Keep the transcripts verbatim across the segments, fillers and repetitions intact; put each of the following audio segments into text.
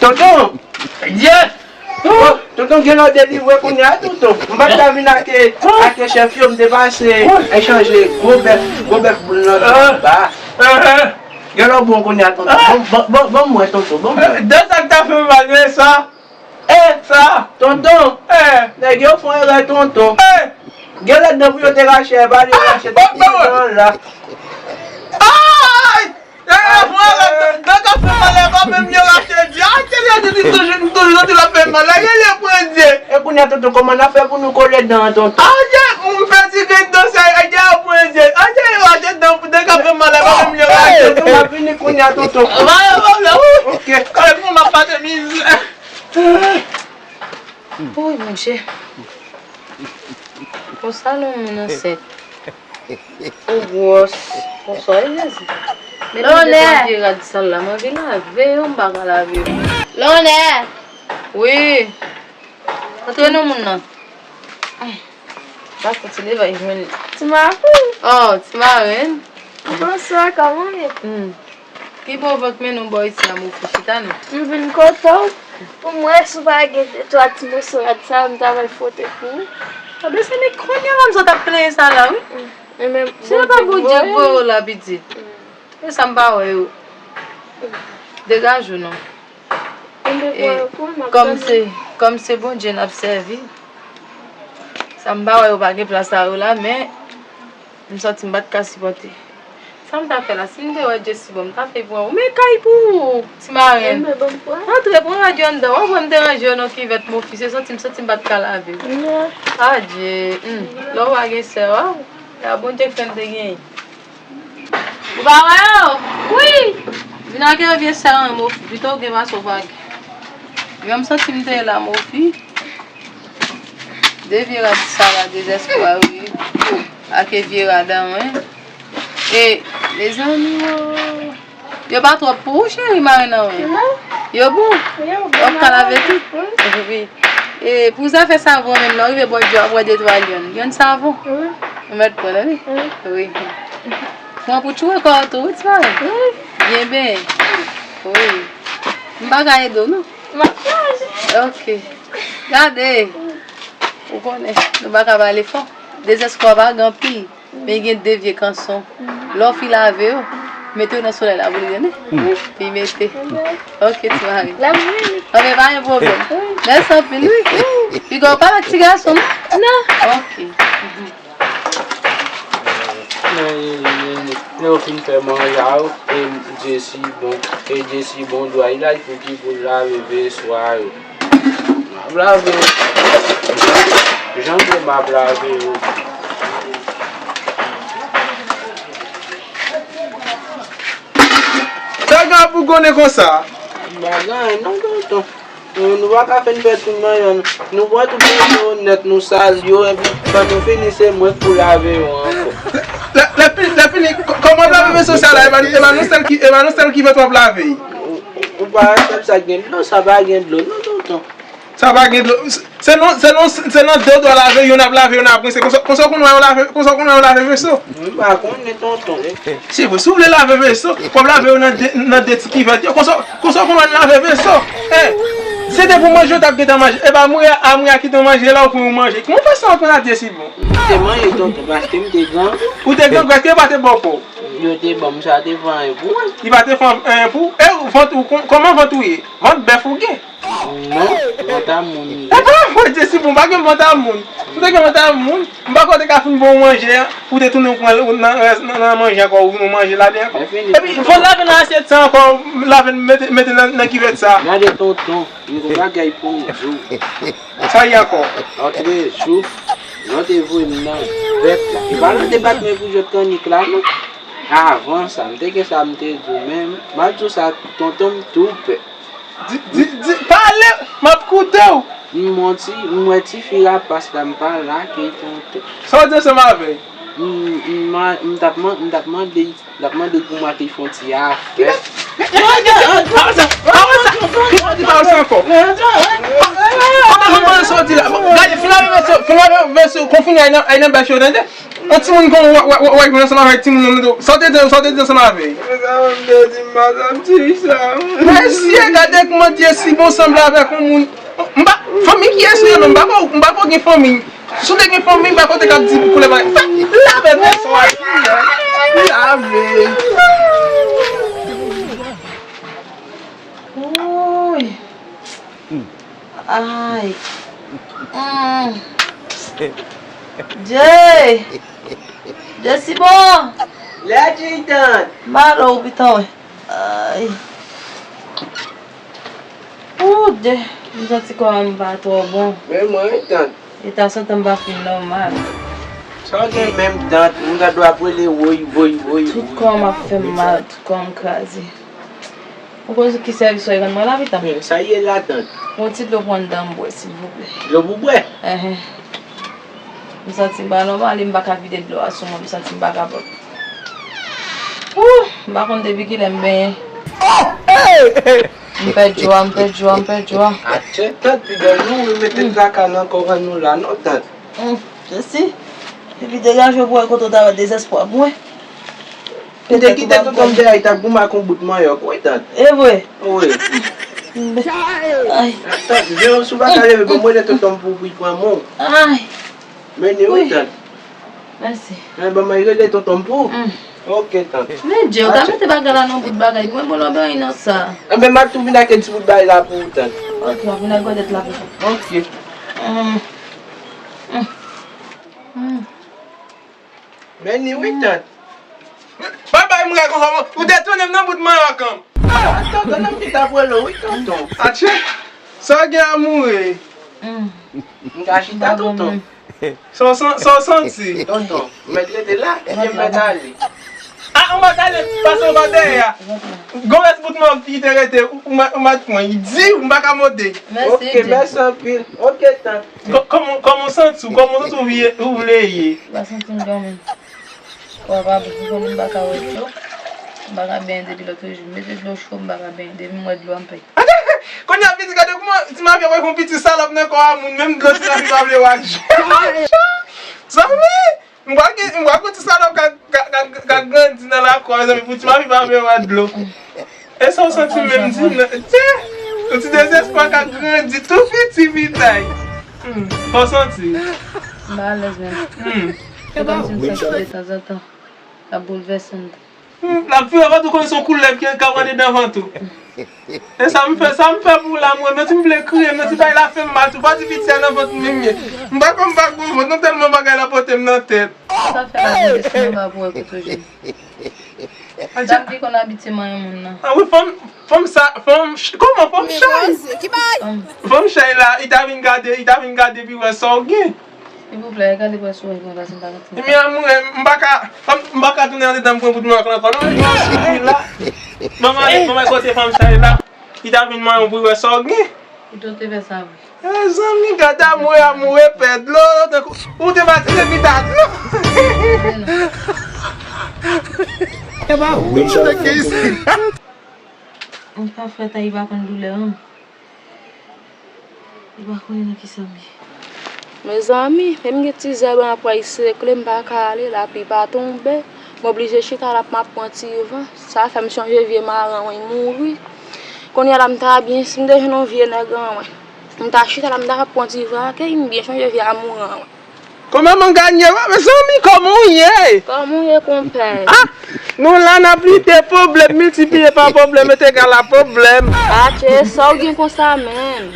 Tonton! Yes! Oh, tonton gen lòt delivre kounye a, tonton. M pa t ka vin ake, ake chèf yo, m te pase echanje gwo bèf, gwo bèf boul nan anba. Gen lòt bon kounye a, tonton. Bon, bon, bon, bon, mwen, tonton, bon, mwen. De sa k ta fè m mal, men sa. Eh, sa. Tonton. Eh. Nèg yo fè yon erè, tonton. Eh. Gen lòt dan pou yo te rache, e pa li yo rache, tonton, la. Ay! Eh, vwala, dan ka fè malè, pa menm yo rache di, a, se li a di, li toujou, li toujou di l ap fè malè, li, li pran di. E kounye a, tonton, kòman n a fè pou nou kole dan an, tonton? Adje, m fè ti krik dan sa, adje, pran di. Adje, yo rache dan, dan ka fè malè, pa menm yo rache. Tonton, m ap vini kounye a, tonton. Vwala, vwala, wi. Ok. Kòlè pou m ap pase miz. Woy, Bondye. Konsa non moun ansent. Ou gwòs. Konsa, wi, Jezi. Lonè! Mete vye rad sal la, m anvi lave yo, m pa ka lave yo. Lonè! Wi. Antre non moun nan. M pa santi li va jwenn. Ti marenn. Oh, ti marenn. Bonswa, kòman w ye? Hmm. Ki bon vant men nou bò isi a, mofi, chita non. M vin kote w pou m wè si w pa gen de twa ti moso rad sa, m ta pral fwote pou ou. Tande se li kounye a la m sot ap plenyen sa la, wi. Mm. E men se pa Bondye k voye w la, pitit. Mm. E sa m pa wè yo. Degaje w non. E kòm se, kòm se Bondye n ap sèvi, sa m pa wè yo pa gen plas la yo la, men m santi m pa t ka sipòte. Sa m ta fè la, si m te wè Jesi bon, m ta fè pran ou. Men kay pou ou, ti marenn. Antre, pran rad yo anndan. W ap wè m te ranje yo nan kivèt, mofi. Se santi m, santi m pa t ka lave. Adje, hmm. Lè w pa gen sè, waw. La Bondye k fè m te genyen. Ou pa wè yo? Wi! Vin ak yon vye sè an, mofi. Pito w gen pase w pa gen. Jan m santi m te ye la, mofi. De vye rad sa la, dezespwa, wi. Ake vye rad an, wi. E, mezanmi, o. Yo pa twòp pou ou, cheri, marenn an, wi. Non. Yo bon? Yo bon. W ap ka lave tou? Wi. Wi. E, pou zafè savon menm, lè w rive bò dyo a, w ap wè de twa lyann. Lyann savon? Wi. Ou mèt pran, wi? Wi. Wi. Pran pou tchwe kò w tou, wi, ti marenn. Wi. Byen, byen. Wi. M pa ka ede w, non. M ap manje. Ok. Gade. Ou konnen, nou pa ka pale fò. Dezespwa pa gen anpil, men gen de vye kanson. Lè w fin lave yo, mete yo nan solèy la pou li grennen. Pi mete. Ok, ti mari. Anben, pa gen pwoblèm. Mèsi anpil, wi. Piga w pa met ti gason, non? Non. Ok. Lè yo fin fè manje a yo, e Jesi bon, e Jesi bon dwayilaj pou ki pou lave veso a yo. M ap lave yo. Jan m vle m ap lave yo. Sa gen pou konnen konsa? M pa gen anyen non, tonton. Nou, nou pa ka fin fè tout manyen an. Nou pran tout manyen yo nèt, nou sal yo, epi lè nou fini, se mwen k pou lave yo ankò. Lè, lè fini, lè fini, kò-, kòman w ap lave veso sa la? E pa, e pa nou sèl ki, e pa nou sèl kivèt w ap lave? Ou, ou pa wè sèl sa k gen dlo, sa pa gen dlo, non, tonton. Sa pa gen dlo. Se nan, se nan, se nan de dwa lave, youn ap lave, youn ap rense. Konsa, konsa w konn wè yo lave, konsa w konn wè yo lave veso? M pa konnen, tonton. Se vre, si w vle lave veso, w ap lave yo nan de, nan de ti kivèt yo. Konsa, konsa w konn wè n lave veso. Eh, se te pou manje w t ap gentan manje. Epa, mouri a, a mouri a kite w manje la, ou pou w manje. Kòman w fè sa w konn ap di si bon? M te manje, tonton, paske m te grangou. Ou te grangou, èske yo pa te ba w po? Yo te ban m, sa te fè anyen pou mwen. Li pa te fè anyen pou ou? E vant ou, kò-, kòman vant ou ye? Vant bèf ou gen? Non, vant a moun. E pa vre, Jesi bon, pa gen vant a moun. Si w te gen vant a moun, m pa kwè w te ka fin bon manje a, pou w te tounen pran l nan, nan, nan manje ankò, ou vin manje ladan ankò. Epi, fò lave nan asyèt sa ankò, lave mete, mete nan, nan kivèt sa. Gade tonton, m gon bagay pou m di w. Sa ye ankò? Lòtrejou, lè w te voye m nan bèt la. E pa lè w te bat mwen pou jwèt kannik la, non. Avan sa, m te gen sa m te di w, men m ap di w sa, tonton, m tou pè. Di, di, di, pale, m ap koute w. M wè ti, m wè tifi rapas la, m pa lage tonton. Sa w di ansanm avè l? M, m, m t ap man-, m t ap mande, m t ap mande pou mwen te fè yon ti afè. Pawòl sa, pawòl sa, pawòl sa ankò. Pawòl sa ankò, sa w di la. Gade, fin lave veso, fin lave veso, konfini ay nan, ay nan bèf yo, tande? Yon timoun kon w, w, w, w ap jwenn ansanm avèk timoun nan, sa w te di, sa w te di ansanm avè l? Mezanmi, m te di m pa santi sa. Mesye, gade kòman Dye si bon sanble avèk yon moun. M pa, fanmi kiyès ou ye menm? M pa ko, m pa ko gen fanmi. Si w te gen fanmi, m pa ko te ka di pou lè bagay. Lave men sa w ap di a. Lave. Wouy. Ay. Mm. Jay. Jay, si bon. Lè di tan. Malo, pita, wè. Ay. Ou de, m santi kò m pa twò bon. Men mwen, tant. E ta santi m pa fin nòmal. Sa w gen menm, tant? M gade w ap rele woy, woy, woy, tout woy, kò m ap fè m mal, tout kò m kraze. Ou konn ki sèvis w ap rann mwen la, pitit? Men sa ye la, tant? Yon ti dlo pou anndan m bwè, silvouplè. Dlo pou bwè? Enhen. M santi m pa nòmal e m pa ka vide dlo a sou mwen, m santi m pa kapab. Ooh, m pa konn depi kilè m benyen. M pèdi jwa, m pèdi jwa, m pèdi jwa. Atchè, tant, piga nou remete traka nan kò nou la, non, tant. Mm, jesi. Epi degaje w pou wè kote w ta wè dezespwa pou mwen. M te kite tonton m dèyè, li t ap goumen ak yon bout manyòk, wi, tant. E vre? Wi. Ay. Tant, vin, si w pa ka leve, ban m rele tonton m pou, pou l pran men w. Ay. Mennen, wi, tant. Mèsi. Men ban mwen rele tonton m pou. Mm. Ok, tant. Men Dye, ou ka mete bagay la nan bout bagay. Mwen, bon, lòbèy nan sa. Enben, m ap tou vin ak ti bout bagay la pou ou, tant. Ok, w ap vin ak gòdèt la pou ou. Ok. Mm. Mm. Mm. Men ni wi, tant. Babay, m gade konsa, ou detounen m nan bout manyòk an. Ah, tonton, nan m ki t ap rele w, wi, tonton. Atchè, sa w gen amoure? Mm. M ka chita, tonton. Sa w san-, sa w santi? Tonton, ou mèt rete la, ebyen m mèt ale. Ah, ou mèt ale, pase anba dèyè a. Gon rès bout manyòk ki te rete, ou, ou mèt, ou mèt pran. Di, m pa ka mòde. Ok, mèsi anpil. Ok, tant. Kò-, kòman, kòman w santi w? Kòman w santi w vle, ou vle ye? M pa santi m dòmi. Kò a pa bon, m konnen m pa ka wè dlo. M pa ka benyen depi lòt jou. Mete dlo cho, m pa ka benyen. Depi m wè dlo a, m pè. Kounye a, pitit, gade kòman ti mafya wè yon pitit salòp nan kò a moun, menm dlo ti mafya pa vle wè. Zanmi! M kwè ke, m kwè ke ti salòp ka, ka, ka, ka grandi nan lakou a, mezanmi, pou ti mafi pa vle wè dlo. E sa w santi menm di m nan, tè, yon ti dezespwa ka grandi tou piti pitay. Hmm, fò w santi. M pa alèz menm. Hmm. Se kòmsi m santi detanzantan l ap boulvèse m. Hmm, l ap vire vant ou konn se yon koulèv ki, k ap andedan vant ou. E sa m fè, sa m fè pou w la, mwen, mwen di m vle kriye, mwen di bagay la fè m mal tou, pa di piti a nan vant mwen m ye. M pa konn m pa gwo vant, non, tèlman bagay la pote m nan tèt. Sa fè la, Bondye, si nou pa pou wè kote w jwenn. Sa m pi konn abitye manyen moun nan. Ah wi, fanm, fanm sa, fanm, ch-, kòman fanm chay? Fanm chay la, li ta vin gade, li ta vin gade pi wè sa w gen. Silvouplè, gade pwès ou wè, paske m pa ka tande. Ebyen, amoure, m pa ka, m pa ka tounen andedan m pran bout manyòk la ankò, non, men jan w sou la. Ban m ale, ban m ale kote fanm sa ye la. Li ta vin manyen w pou l wè sa w gen. Ou te fè sa vre. Mezanmi, gade amoure, amoure pè dlo, tankou, ou te pa tire pita dlo. M pa fè tan, li pa konn doulè an. Li pa konnen nan kisa m ye. Mezanmi, menm gen ti zèb an ap wè sekle, m pa ka ale, lapli pa tonbe. M oblije chita la pou m ap pran ti van. Sa fè m sonje vye maran mwen mouri. Kounye a la m ta byen, si m te jwenn yon vye nèg an mwen. M ta chita la, m ta pran ti van ak li, m byen sonje vye amour an mwen. Kòman m ganye, mezanmi, kòman w ye? Kòman w ye, konpè? Ah! Nou la n ap lite pwoblèm miltipliye pa pwoblèm est égal à pwoblèm. Atchè, sa w gen konsa menm?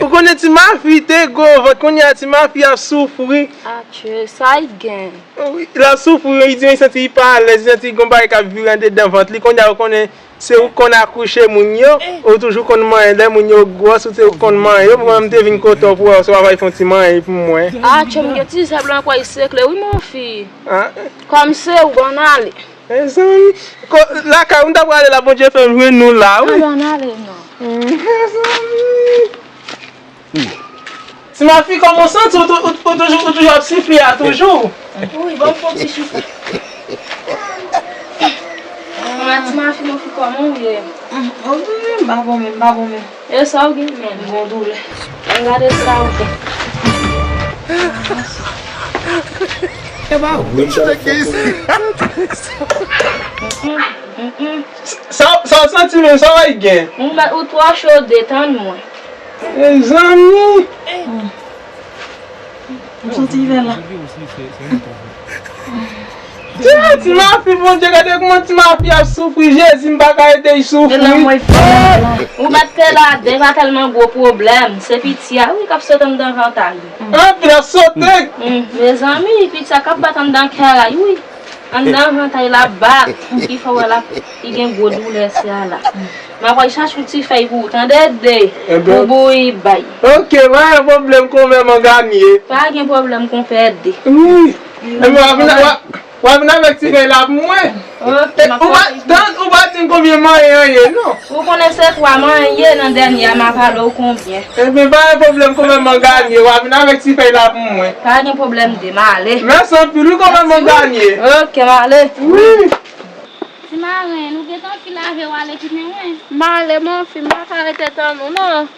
Ou konnen ti mafi te gwo vant, kounye a ti mafi ap soufri. Atchè, sa l gen? Wi, l ap soufri, li di li santi li pa alèz, li santi gon bagay k ap vire andedan vant li. Kounye a ou konnen se ou k konn akouche moun yo, ou toujou konn manyen lè moun yo gwòs, ou se ou k konn manyen yo. Mwen menm m te vin kote w pou wè si w pa fè yon ti manyen pou mwen. Atchè, m gen ti zèb la ankò, li sekle wi, mon fi. Ah. Kòm se ou, bon ale. Mezanmi, lakay ou m ta prale la, Bondye fè m jwenn nou la, wi. Ann ale non. Mezanmi. Ti mafi, kòman w santi w? Ou tou-, ou, ou toujou, ou toujou ap sifle a toujou? Wi, ban m fè yon ti sifle. Kòman ti mafi, mon fi, kòman w ye? M pa bon menm, m pa bon menm. E sa w gen menm? M gon doulè. Ann gade sa w gen. Sa, sa w santi menm, sa w gen? Ou twò cho, detann mwen. Mezanmi. M santi ivè la. Ti, ti mafi, Bondye, gade kòman ti mafi ap soufri. Jezi, m pa ka ede l soufri. Ou bat te la, de pa tèlman gwo pwoblèm. Se piti a, wi, k ap sote anndan vant a li. Anpil ap sote. Mezanmi, piti a k ap bat anndan kè a, wi. Anndan vant a l ap bat. Ki fè w wè l ap, li gen gwo doulè sa la. M ap al chache yon ti fèy pou ou, tande, de. Pou bouyi bay. Ok, pa gen pwoblèm, konpè, m an ganye. Pa gen pwoblèm, konpè, de. Wi. Ebyen, w a vin, w a, w a vin avèk ti fèy la pou mwen. Ok, m ap tann, ou pa di m konbyen manyen an ye, non. Ou konnen se twa manyen nan dènye a, m a pale w konbyen. Ebyen, pa gen pwoblèm, konpè, m an ganye. W a vin avèk ti fèy la pou mwen. Pa gen pwoblèm, de, m ale. Mèsi anpil, wi, konpè, m an ganye. Ok, m ale. Wi. Ti marenn, ou gentan fin lave, w ale kite mwen. M ale, mon fi, m pa ka rete tann ou, non.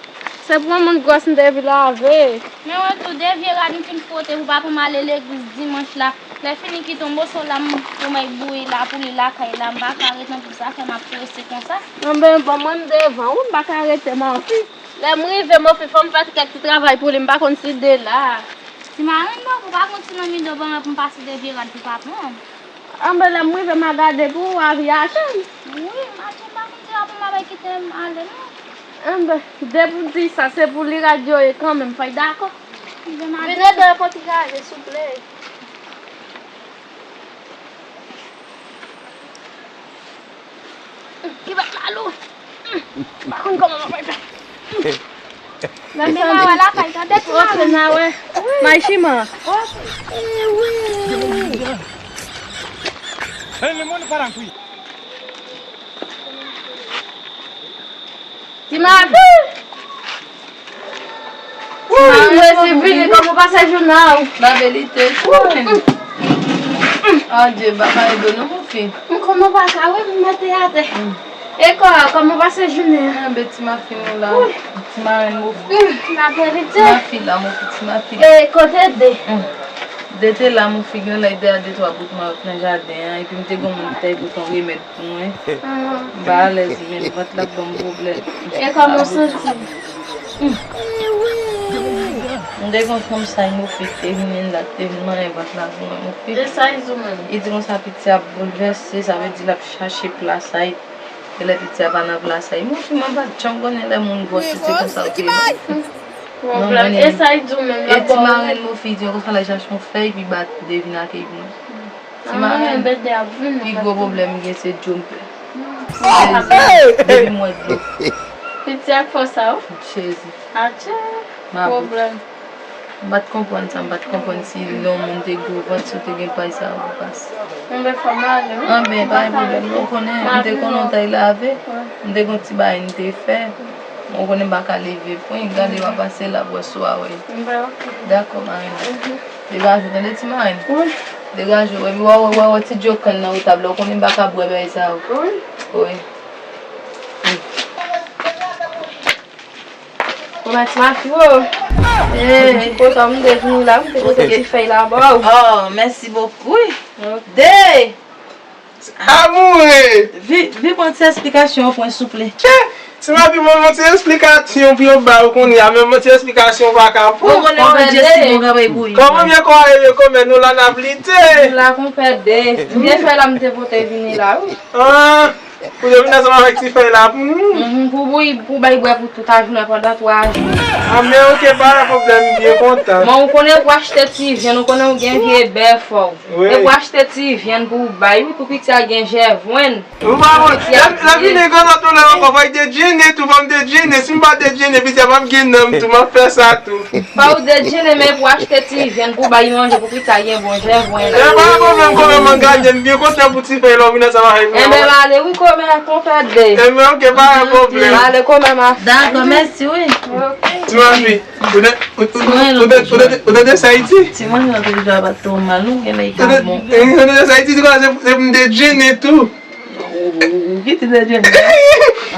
Se pou yon moun gwòs m te vin lave. Men wè tou, de vye rad m fin fwote pou papa m ale legliz dimanch la. Lè fini kite yon moso la, m pou m al bouyi la pou li lakay la. M pa ka ret non, pou sa fè m ap prese konsa. Anben, ban mwen m devan, wi, m pa ka rete, mon fi. Lè m rive, mon fi, fò m fè kèk ti travay pou li, m pa konn si de la. Ti marenn, bon, ou pa konn si nan mido ban mwen pou m pase de vye rad pou papa m. Anben, lè m rive, m a gade pou ou, avi a atann. Wi, m a atann, pa konn si papa m ap kite m ale, non. Anben, depi w di sa, se pou li rad yo ye kanmenm, fòk dakò. Vin ede yon ti gade, souple. Ki bat la lou. Pa konn kòman mwen fè. Nan men mwen wè lakay, tande ti marenn. May chima. Ti mafi. Wi, mwen se vini, kòman w pase jounen an? Babelite, wi. Adye, baka edo non, mon fi. Kòman w pa ka, wi, m mete atè. E kò a, kòman w pase jounen an? Anben, ti mafi, nou la. Ti marenn, mon fi. Babelite. Ti mafi la, mon fi, ti mafi. E kote de? De te la, mon fi, gen lè de a de twa bout mawòt nan jaden an, epi m te gon moun ki te pote yon remèd pou mwen. M pa alèz, men vant la ap ban m pwoblèm. E kòman w santi? M te gon fanm sa, yon fi ki te vin la, ki te vin manyen vant la pou mwen, yon fi. E sa y di w menm? Li di konsa, piti ap boulvèse, sa vle di l ap chache plas a, e lè piti a pa nan plas a. Yon fi, mwen pa t janm konnen lè moun gwòs, se konsa w te ye. Pwoblèm. E sa y di w menm? E ti marenn, yon fi, di konsa, l al chache yon fèy, epi bat de vin akeyi pou mwen. Ti marenn, pi gwo pwoblèm m gen se dlo m pè. Depi m wè dlo. Piti ak fòs sa, wi. Jezi. Atchè. Pwoblèm. M pa t konprann sa, m pa t konprann si lè yon moun te gwo vant, si w te gen pay sa a pou pase. Anben, fò m ale, wi. Anben, pa gen pwoblèm, non, ou konnen, m te konnen w t al lave, m te gon ti bagay m te fè. Ou konnen m pa ka leve pwen, gade w ap pase la, wè si w a wè. Dakò, marenn. Degaje w, tande ti marenn. Degaje w, epi w a wè, w a wè ti dlo kann nan wotab la, ou konnen m pa ka bwè bagay sa yo. Wi. Bon, ti mafi, o. Ti potan m te vini la, m te pote ti fèy la ba w. Oh, mèsi bokou, wi. De! Amoure! Vi, vi pran ti esplikasyon pou mwen, souple. Tchè! Ti mafi, mwen, mwen ti esplikasyon pou yo ba ou kounye a, men mwen ti esplikasyon pa ka pran. Bon, bon, bon, Jesse, bon travay pou li. Kòman byen kò a ye, komè nou la n ap lite? La, konpè de. Byen fè la, m te pote vini la, wi. Ah, pou yo vin ansanm avèk ti fèy la pou nou. Mhm, pou bouyi, pou bay bwè pou tout a jounen pandan twa jou. Ah, men ok, pa gen pwoblèm, m byen kontan. Bon, ou konnen pou achte ti vyann, ou konnen ou gen vye bèf, fò. Wi. E pou achte ti vyann pou w bay, wi, pou piti a gen jèvwenn. Ou pa wè, lè, lè vini granmèt ou la ankò, fò l dedjene tou, fò m dedjene. Si m pa dedjene, piti a p ap gen nanm tou, m ap fè sa tou. Fò w dedjene, men pou achte ti vyann pou w bay manje, pou piti a gen bon jèvwenn. E pa gen pwoblèm, komè m an gade, m byen kontan pou ti fèy la, w vin ansanm avèk mwen. Enben, m ale, wi, komè, konpè de. Enben, ok, pa gen pwoblèm. M ale, komè, m a. Dakò, mèsi, wi. Ti mafi. Ou tande, ou, ou, ou, ou tande, ou tande sa y di? Ti mwen, nan toujou ap bat twò mal, non, gen lè y ka bon. Ou tande sa y di, se, se pou m dedjene tou. Ou, ou, ou, ki ti dedjene?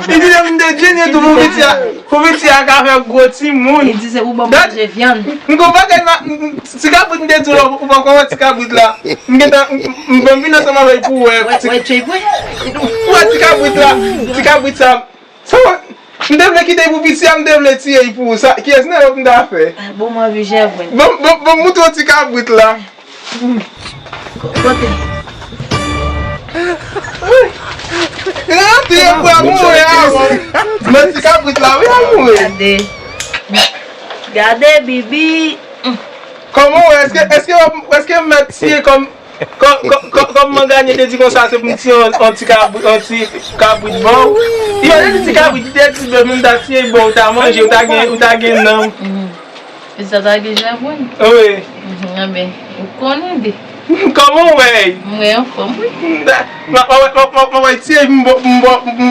Li di se pou m dedjene. Tou pou piti a, pou piti a ka fè gwo timoun. Li di se pou ban manje vyann. M gon bagay la, m- m- ti kabrit m te di w la, ou poko wè ti kabrit la. M gentan, m- m- m- m vin ansanm avè l pou wè. Wè, wè, tchèy pwen. Ou wè ti kabrit la, ti kabrit sa. Sa, m te vle kite pou piti a, m te vle tiye pou ou. Sa, kiyès nan yo m ta fè? Ah, bon, m anvi jèvwèn. Bon, bon, bon, moutre w ti kabrit la. Kote? Rete pou a mouri avan. Mwen ti kabrit la, wi, a mouri. Gade. Gade, Bibi. Kòman w wè? Èske, èske, èske mèt tiye kòm, kòm, kòm, kòm, kòm manganye te di konsa, se pou m tiye yon, yon ti kabrit, yon ti kabrit bon? Yo, li di ti kabrit, li te di, menm ta tiye bon, ou ta manje, ou ta gen, ou ta gen nanm. Piti sa ta gen jèvwèn. Wi. Mhm, anben, ou konnen de. Kòman w wè? M wè anfòm, wi. M wè ti m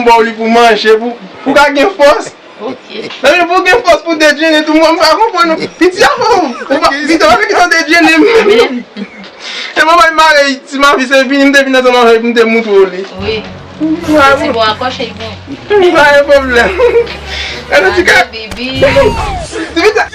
ba w li pou manje, pou, pou ka gen fòs. Ok. Mezanmi, pou gen fòs pou dejene tou, mwen m pa konprann ou. Piti a, ou pa, piti a, pa fè ki tan dejene menm. Amen. E mwen bay mare ti mavi se vini, m te vin ansanm avè l pou m te moutre w li. Wi. Ti bon akòche l bon. Pa gen pwoblèm. Gade ti ka. Bibi. Ti piti a.